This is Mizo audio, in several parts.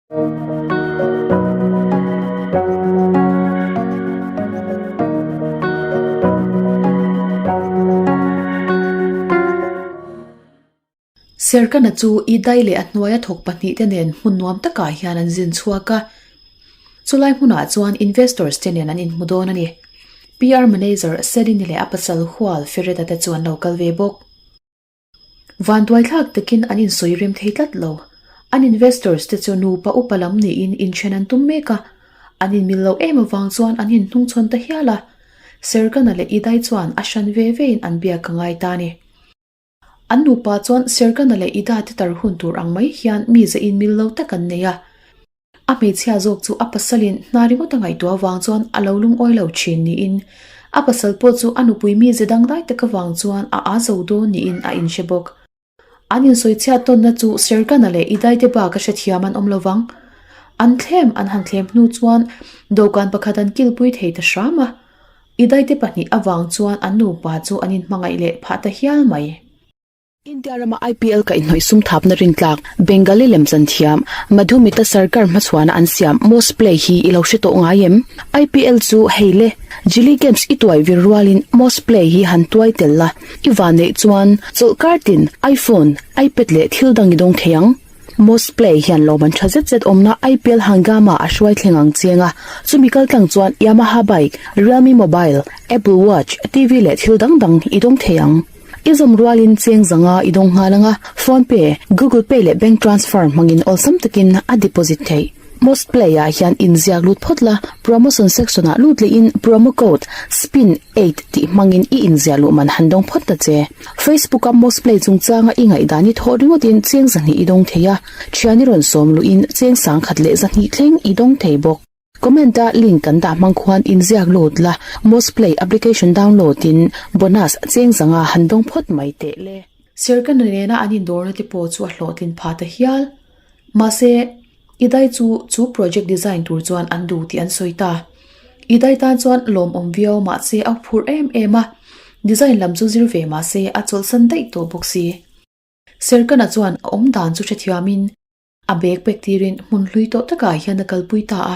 Serkana chu i dai leh a hnuaia thawk pahnihte nen hmun nuam takah hian an zin chhuak a. Chulai hmunah chuan investors te nen an inhmu dawn a ni. PR manager Selini leh a pasal hual Fereta te chu an lo kal ve bawk. Vanduaithlak takin an insawi rem thei tlat lo. An investors te chu nupa upa lam niin inthen an tum mek a, an inmil loh em avang chuan an inhnungchhawn ta hial a. Serkana leh Idai chuan a hran ve vein an biak a ngai ta a ni. An nupa chuan Serkana leh Ida te tar hun tur ang mai hian mi ze inmil lo tak an nei a. A hmeichhia zawk chu a pasalin hna ringawt a ngaihtuah avang chuan a lo lungawi lo thin niin a pasal pawh chu a nupui mi ze dangdai tak avang chuan a aa zo dawn niin a inhre bawk. An insawichhiat tawnna chu Serkana leh Idaite bak a hrethiam an awm lo vang. An thlem an han thlem hnu chuan dawhkan pakhat an kilpui thei ta hram a, Idaite pahnih avang chuan an nupa chu an inhmangaih leh phah ta hial mai. India rama IPL kaihhnawih sum thapna rintlak Bengali lemchan thiam Madhumita Sarkar hmachhuana an siam Most Play hi i lo hre tawh ngai em? IPL chu hei le, Jili Games i tuai vir rualin Most Play hi han tuai tel la, i van neih chuan chawlhkar tin iPhone, iPad leh thil dang i dawng thei ang. Most Play hian lawm an tha zet zet awmna IPL Hangama a hruai thleng ang chiang a, chumi kaltlang chuan Yamaha Bike, Realme Mobile, Apple Watch, TV leh thil dang dang i dawng thei ang. I zawm rualin cheng zanga i dawng nghal ang a, phone pay, google pay leh bank transfer hmangin awlsam takin a deposit theih. Most Play ah hian inziak lut phawt la, promotion section ah lut lehin promo code SPIN8 tih hmangin i inziah luh man han dawng phawt ta che. Facebook a Most Play chungchanga i ngaihdan i thawh ringawtin cheng zahnih i dawng thei a, thian i rawn sawm luhin cheng sangkhat leh zahnih thleng i dawng thei bawk. Comment a link kan dah hmang khuan inziak lut la, Mosplay application download in bonus cheng zanga han dawng phawt mai teh le. Serkana nena an indawrna te pawh chu a hlawhtlin phah ta hial. Mahse, Idai chu chu project design tur chuan an duh tih an sawi ta. Idai tan chuan lawmawm viau mahse a phur em em a, design lam chu zir ve mahse a chawlhsan daih tawh bawk si. Serkana chuan a awmdan chu hrethiamin A bag pack tirin hmun hlui tawh takah hian a kalpui ta a.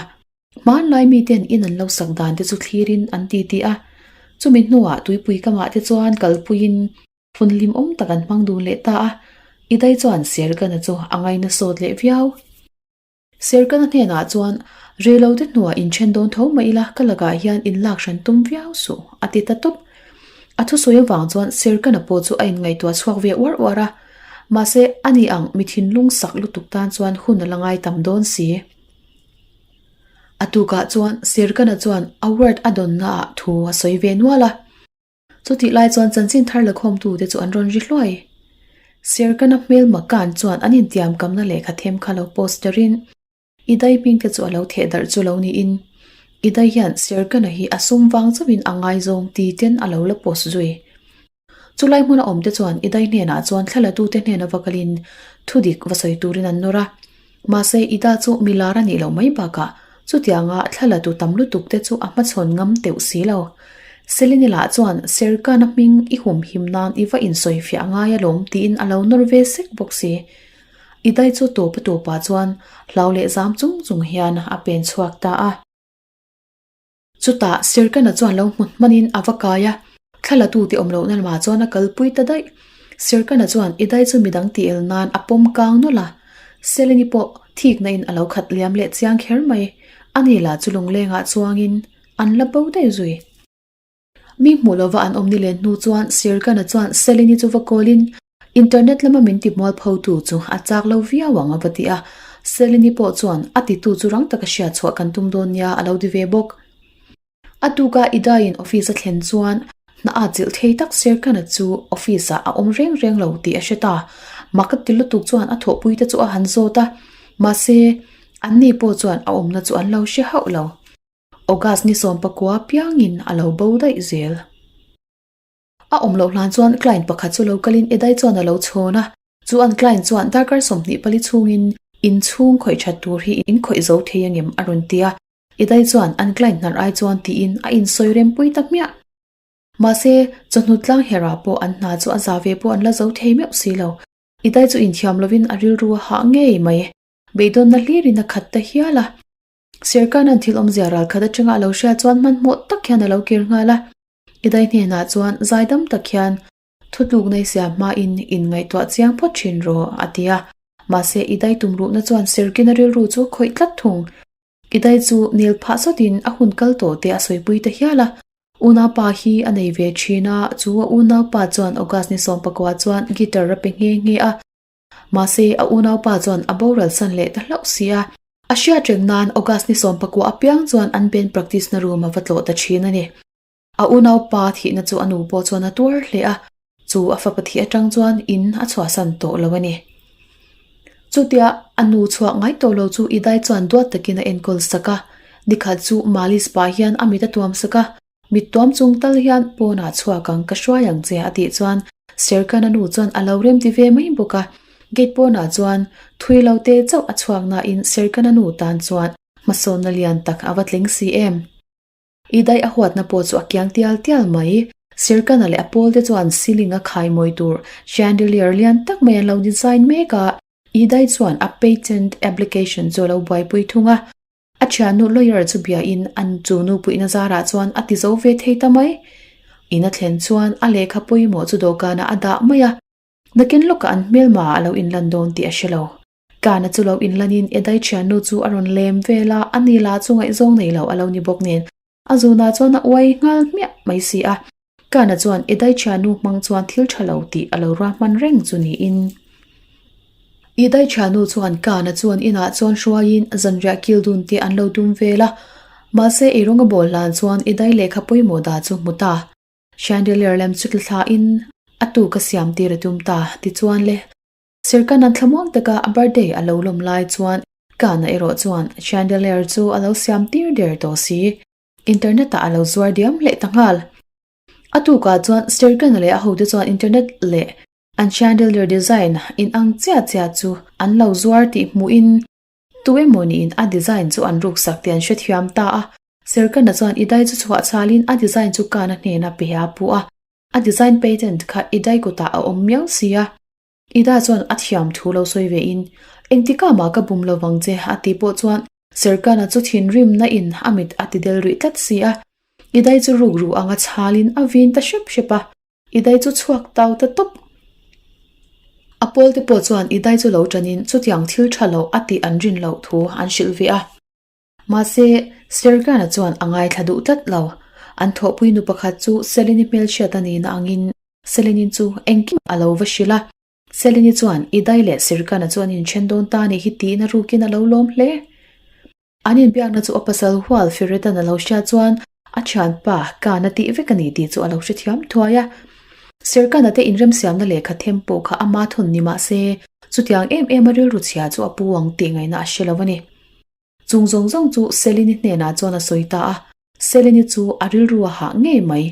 Hmanlai miten in an lo sak dan te chu thlirin an ti ti a. Chumi hnuah tuipui kamah te chuan kalpuiin hun hlimawm tak an hmang dun leh ta a. Idai chuan Sergana chu a ngaina sawt leh viau. Sergana hnenah chuan, Reilo te hnuah inthen dawn tho mah ila ka lakah hian inlak hran tum viau suh, a ti ta tawp. A thusawi avang chuan Sergana pawh chu a inngaihtuah chhuak ve uar uar a. Mahse, ani ang mi thinlung sak lutuk tan chuan hun a la ngai tam dawn si. A tukah chuan Serkana chuan award a dawnnaah thu a sawi ve nual a. Chutih lai chuan chanchin thar lakhawmtute chu an rawn ri hluai. Serkana hmel Makan chuan an intiamkamna lehkha them kha lo post tarin Idai hmingte chu a lo theh darh chu lo niin Idai hian Serkana hi a sum vang chauhin a ngaizawng ti ten a lo la post zui. Chulai hmuna awmte chuan Idai hnenah chuan thlalatute hnena va kalin thudik va sawi turin an nawr a. Mahse Ida chu milar a nih loh mai bakah chutianga thlalatu tam lutuk te chu a hmachhawn ngam teuh si lo. Selini lah chuan Serkana hming i humhim nan i va insawifiah ngai alawm tiin a lo nawr ve sek bawk si. Idai chu tawpa tawpah chuan hlau leh zam chung chung hian a pen chhuak ta a. Chutah Serkana chuan lo hmu hmanin a va kai a, thla la tute awm lohna lamah chuan a kalpui ta daih. Serkana chuan Idai chu midang tih el nan a pawm kang nawlh a, Seleni pawh thikna in a lo khat liam leh chiang kher mai. Ani lah chu lunglengah chuangin an la bo daih zui. Mi hmuh lova an awm ni len hnu chuan Serkana chuan Seleni chu va kawlin Internet lama min ti mualpho tu chu a chak lo viau ang a va ti a, Seleni pawh chuan a titu chu rang taka hriat chhuah kan tum dawn nia a lo ti ve bawk. A tuka Idaiin office a thlen chuan hna a chilh thei tak Serkana chu office ah a awm reng reng lo tih a hre ta. Mak a ti lutuk chuan a thawhpui te chu a han zawt a, mahse anni pawh chuan a awmna chu an lo hre hauh lo. August ni sawmpakua piangin a lo bo daih zel. A awm loh hlan chuan client pakhat chu lo kalin Edai chuan a lo chhawn a, chu an client chuan darkar 24 chhungin in chhung khawih that tur hi in khawih zo thei angem a rawn ti a, Edai chuan an client hnar ai chuan tiin a insawi rempui ta hmiah. Mahse, chawhnu tlang herah pawh an hna chu a za ve pawh an la zo thei meuh si lo. Edai chu inthiam lovin a rilru a hah ngei mai. Beidawnna hlirin a khat ta hial a. Serkana'n thil awmzia ral khat atanga a lo hriat chuan hmanhmawh tak hian a lo kir nghal a. Idai hnenah chuan zaidam tak hian thutlukna i siam hmain inngaihtuah chiang phawt thin rawh, a ti a. Mahse, Idai tumruhna chuan Serkina rilru chu a khawih tlat thung. Idai chu nel phah sawtin a hun kal tawh te a sawipui ta hial a. Unaupa hi a nei ve thin a, chu a unaupa chuan August ni 19 chuan guitar a pe nghe nghe a. Mahse, a unaupa chuan a boral san leh ta hlauh si a. A hriat reng nan August ni 19 apiang chuan an band practice na room a va tlawh ta thin a ni. A unaupa thihna chu a nu pawh chuan a tuar hle a, chu a fapa thih atang chuan in a chhuahsan tawh lo a ni. Chutia a nu chhuah ngai tawh lo chu Idai chuan duat takin a enkawl sak a, nikhat chu Malis pah hian a mit a tuam sak a, Mit tuam chung tal hian pawnah chhuak ang ka hruai ang che a tih chuan Serkana nu chuan a lo rem ti ve mai bawk a. Gate pawnah chuan thui lo te chauh a chhuak nain Serkana nu tan chuan hmasawnna lian tak a va tling si em. I daih a huatna pawh chu a kiang tial tial mai. Serkana leh a pawl te chuan ceiling a khai mawi tur chandelier lian tak mai an lo design mek a. I daih chuan a patent application chu a lo buaipui thung a. A thiannu lawyer chu biain an chu nu puihna zarah chuan a ti zo ve thei ta mai. In a thlen chuan a lehkha pawimawh chu dawhkanah a dah mai a. Nakin lawkah an hmelma a lo inlan dawn tih a hre lo. Kana chu lo inlanin Edai thiannu chu a rawn lem vel a, a ni lah chu ngaihzawng nei lo a lo ni bawk nen a zunah chuan a uai nghal hmiah mai si a. Kana chuan Edai thiannu hmang chuan thil tha lo tih a lo ruahman reng chu niin. Edai thiannu chuan Kana chuan inah chuan hruaiin zanriah kil dun te an lo dum vel a. Mahse eirawng a bawl hlan chuan Edai lehkha pawimawh dah chu hmu ta. Chandelier lem chu tla thlain a tuk a siam tir a tum ta. Tichuan le, Sirkana'n thlamuang taka a birthday a lo lawm lai chuan Kana erawh chuan chandelier chu a lo siam tir der tawh si. Internet ah a lo zuar diam leh ta nghal. A tukah chuan Sergana leh a hote chuan internet leh an chandelier design in ang chiah chiah chu an lo zuar tih hmuhin tu emaw niin a design chu an ruksak tih an hrethiam ta a. Sergana chuan Idai chu chhuah chhalin a design chu Kana hnena pe a pu a. A design patent kha Idai kutah a awm miau si a. Ida chuan a thiam thu lo sawi ve in, Engtikah mah ka bum lo vang che a tih pawh chuan Serkana chu thinrimna in a mit a ti del rih tlat si a. Idai chu ruk ru anga chhal in a vin ta hrep hrep a, Idai chu chhuak tau ta tawp. A pawl te pawh chuan Idai chu lo tan in chutiang thil tha lo a tih an rin loh thu an hrilh ve a. Mahse, Serkana chuan a ngaithla duh tlat lo. An thawhpui nu pakhat chu Selini hmelchhiat a nihna angin Selinin chu engkim a lo va hrilh a. Selini chuan Idai leh Sirkana chu an inthen dawn ta nih hi tiin a rukin a lo lawm hle. An inbiakna chu a pasal hual Firetan a lo hriat chuan a thianpa Kana tih vek a ni tih chu a lo hrethiam thuai a. Sirkana te inremsiamna lehkha them pawh kha ama thun ni mah se chutiang em em a rilru chhia chu a pu ang tih ngaihna a hre lo a ni. Chung zawng zawng chu Selini hnenah chuan a sawi ta a, Selini chu a rilru a hah ngei mai.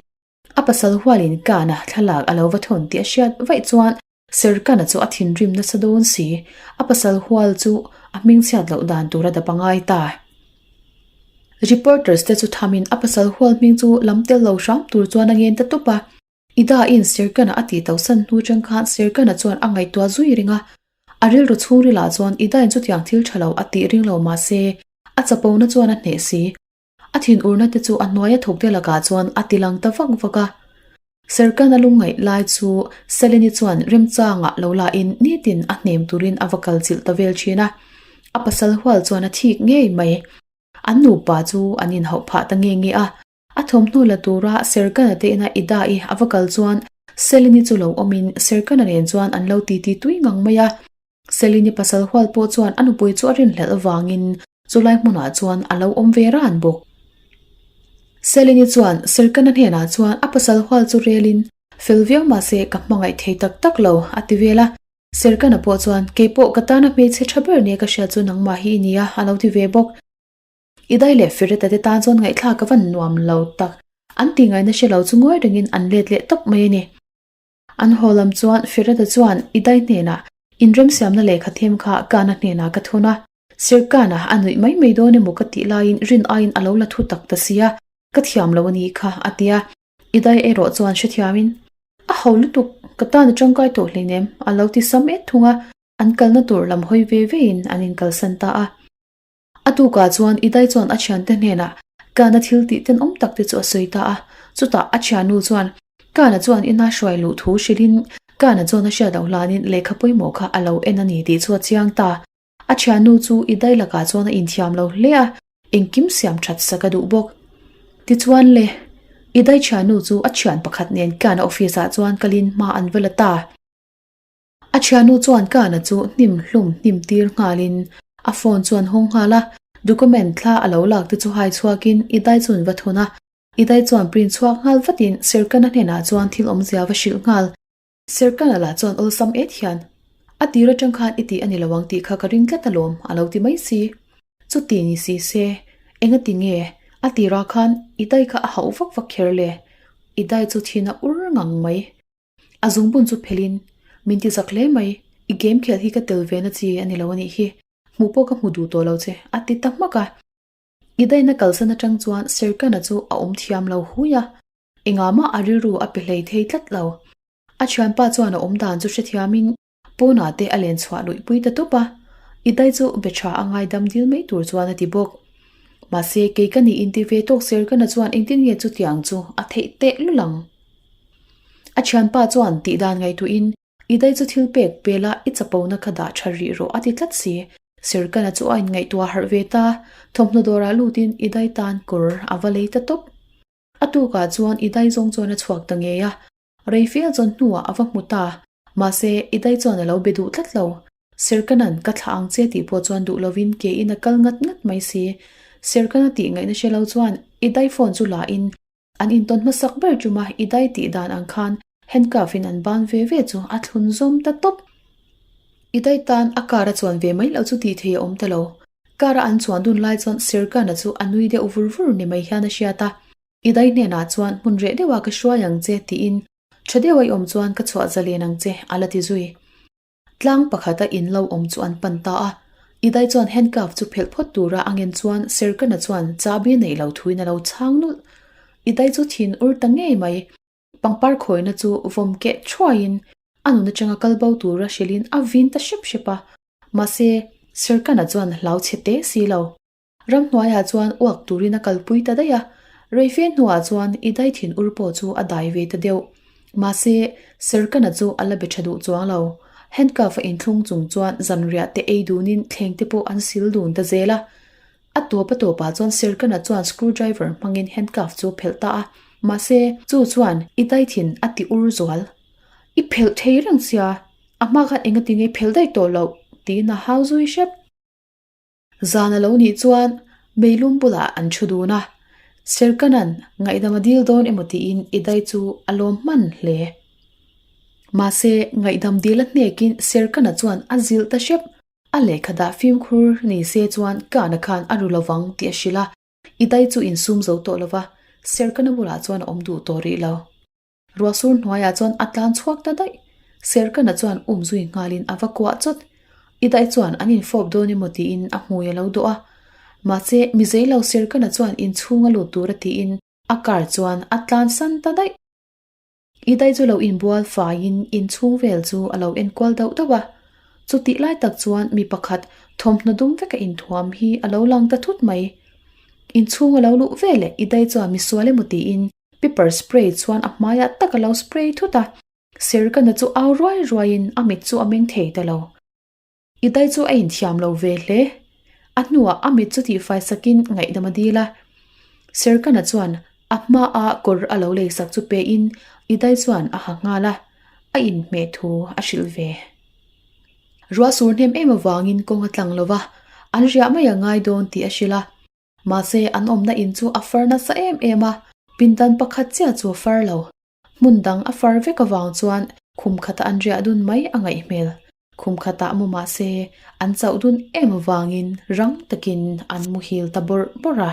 A pasal hualin Kana thlalak a lo va thawn tih a hriat vaih chuan Sir Kana chu a thinrim nasa dawn si. A pasal hual chu a hmingchhiat loh dan tur a dap a ngai ta. Reporters te chu thamin a pasal hual hming chu lam tel lo hram tur chuan a ngen ta tawp a. Ida-in Sir Kana a tih tosan hnu chang khan Sir Kana chuan a ngaihtuah zui reng a. A rilru chhungrilah chuan Ida-in chutiang thil tha lo a tih ring lo mah se a chapona chuan a hneh si. A thinurna te chu a hnuaia thawkte lakah chuan a ti lang ta vak vak a. Serkan a lungngaih lai chu Seleni chuan remchangah lo lahin nitin a hnem turin a va kal chilh ta vel thin a. A pasal hual chuan a thik ngei mai. An nupa chu an inhauh phah ta nge nge a. A thawmhnaw la tura Serkana te ina Ida-i a va kal chuan Seleni chu lo awmin Serkana nen chuan an lo titi tui ngang mai a. Selini pasal hual pawh chuan a nupui chu a rinhlelh avangin chulai hmunah chuan a lo awm ve ran bawk. Selini chuan Serkana hnenah chuan a pasal hual chu relin, Fel viau mahse ka hmangaih thei tak tak lo, a ti vel a. Serkana pawh chuan, Kei pawh ka tana hmeichhe tha ber nia ka hriat chu nangmah hi i ni a, a lo ti ve bawk. I dai leh Fireta te tan chuan ngaihthlak a van nuam lo tak. An tih ngaihna hre lo chu ngawi rengin an let leh tawp mai a ni. An haw lam chuan Fireta chuan i dai hnenah inremsiamna lehkha them kha Kana hnenah ka thun a, Sir Kana a nuih mai mai dawn emaw ka tih laiin rin aiin a lo la thu tak ta sia, ka thiam lo a ni kha a ti a. I dai erawh chuan hrethiamin, A ho lutuk, ka tan a tangkai tawh hleinem a lo ti sam et thung a. An kalna tur lam hawi ve vein an inkalsan ta a. A tukah chuan Idai chuan a thiante hnenah Kana thil tih tenawm tak te chu a sawi ta a. Chutah a thiannu chuan Kana chuan ina hruai luh thu hrilhin Kana chuan a hriat loh hlanin lehkha pawimawh kha a lo en a ni tih chu a chiang ta. A thiannu chu Idai lakah chuan a inthiam lo hle a, engkim siam that sak a duh bawk. Tichuan le, Idai thiannu chu a thian pakhat nen Kana office ah chuan kalin hma an va la ta. A thiannu chuan Kana chu hnim hlum hnim tir nghalin a phone chuan hawng nghal a, document thla a lo lak te chu hai chhuakin Idai chuan va thun a, Idai chuan print chhuak nghal vatin Serkana hnenah chuan thil awmzia va hrilh nghal. Serkana lah chuan awlsam et hian, A tir atang khan i tih a ni lo ang tih kha ka ring tlat alawm a lo ti mai si. Chuti ni si se, engati nge a tirah khan Idai kha a hauh vak vak kher le? Idai chu thin a ur ngang mai. A zungbun chu phelhin, Min ti zak hle mai, i game khel hi ka tel ve na chi a ni lo a nih hi, hmuh pawh ka hmu duh tawh lo che, a ti ta hmak a. I daihna kalsan atang chuan Serkana chu a awm thiam lo hui a, engah mah a rilru a pe hlei thei tlat lo. A thianpa chuan a awm dan chu hrethiamin pawnah te a len chhuah luihpui ta tawp a, i dai chu be tha a ngaidam dil mai tur chuan a ti bawk. Mahse, kei ka nih inti ve tawk Serkana chuan engtin nge chutiang chu a theih teh lul ang? A thianpa chuan tih dan ngaihtuahin, I dai chu thil pek pela i chapona kha dah tha rih rawh a ti tlat si. Serkana chu a inngaihtuah harh ve ta, thawmhnaw dawrah lutin i dai tan kawr a va lei ta tawp. A tukah chuan i dai zawng chuan a chhuak ta ngei a, rei fel chuan hnuah a va hmu ta. Mahse, i dai chuan a lo be duh tlat lo. Serkanan ka thlah ang che tih pawh chuan duh lovin ke in a kal ngat ngat mai si. Serkana tih ngaihna hre lo chuan i dai phone chu la in An intawn hmasak ber ṭuma i dai tih dan ang khan handcuff in an ban ve ve chu a thlun zawm ta tawp. I dai tan a car a chuan ve mai loh chu tih thei a awm ta lo. Car a an chuan dun lai chuan Serkana chu a nui deuh vur vur ni mai hian a hriat a. I dai hnenah chuan hmun reh deuha ka hruai ang che tiin ṭha deuha i awm chuan ka chhuah zalen ang che a la ti zui. Tlang pakhata in lo awm chu an pan ta a, Idai chuan handcuff chu phelh phawt tura a ngen chuan Serkana chuan chabi neih lo thuin a lo chhang nulh. Idai chu thin ur ta ngei mai. Pangpar khawina chu vawm keh thuaiin a nun atanga kal bo tura hrilhin a vin ta hrep hrep a, mahse Serkana chuan hlau chhe te si lo. Ramhnuaiah chuan uak turin a kalpui ta daih a, reife hnuah chuan i dai thin ur pawh chu a dai ve ta deuh. Mahse, Serkana chu a la be tha duh chuang lo. Handcuff a inthlung chung chuan zanriah te ei dunin thleng te pawh an sil dun ta zel a. A tawp a tawpah chuan Serkana chuan screwdriver hmangin handcuff chu a phelh ta a, mahse, chu chuan i dai thin a ti ur zual. I phelh thei reng sia, a hma khan engati nge i phelh daih tawh loh? tiin a hau zui hrep. Zan a lo nih chuan meilum bulah an thu dun a, Serkanan ngaihdam a dil dawn emaw tiin Idai chu a lawm hman hle. Mahse, ngaihdam dil a hnekin Serkana chuan a zilh ta hrep, a lehkha dah fimkhur ni se chuan Kana khan a ru lovang tih a hrilh a, Idai chu insum zo tawh lova, Serkana bulah chuan a awm duh tawh rih lo. Ruahsur hnuaiah chuan a tlan chhuak ta daih. Serkana chuan um zui nghalin a va kuah chawt. I daih chuan an infawp dawn emaw tiin a hmui a lo dawh a. Mahse, mizei lo Serkana chuan inchhung a lut tur a tiin a car chuan a tlan san ta daih. I daih chu lo inbual faiin inchhung vel chu a lo enkual dauh dauh a. Chutih lai tak chuan mi pakhat thawmhnaw dum veka inthuam hi a lo lang ta thut mai. Inchhung a lo luh veleh i daih chuan misual emaw tiin Pepper spray chuan a hmaiah tak a lo spray thut a, Serkana chu au ruai ruaiin a mit chu a meng thei ta lo. Idai chu a inthiam lo ve hle. A hnuah a mit chu tihfai sakin ngaihdam a dil a. Serkana chuan a hmaa kawr a lo leisak chu pein Idai chuan a ha nghal a, a inhmeh thu a hrilh ve. Ruah sur hnem em avangin kawng a tlang lo va, an riah mai a ngai dawn tih a hrilh a. Mahse, an awmna in chu a far nasa em em a, pindan pakhat chiah chu a far lo. Hmun dang a far vek avang chuan khum khatah an riah dun mai a ngaih hmel. Khum khatah mu mahse, an chauh dun em avangin rang takin an muhil ta bawrh bawrh a.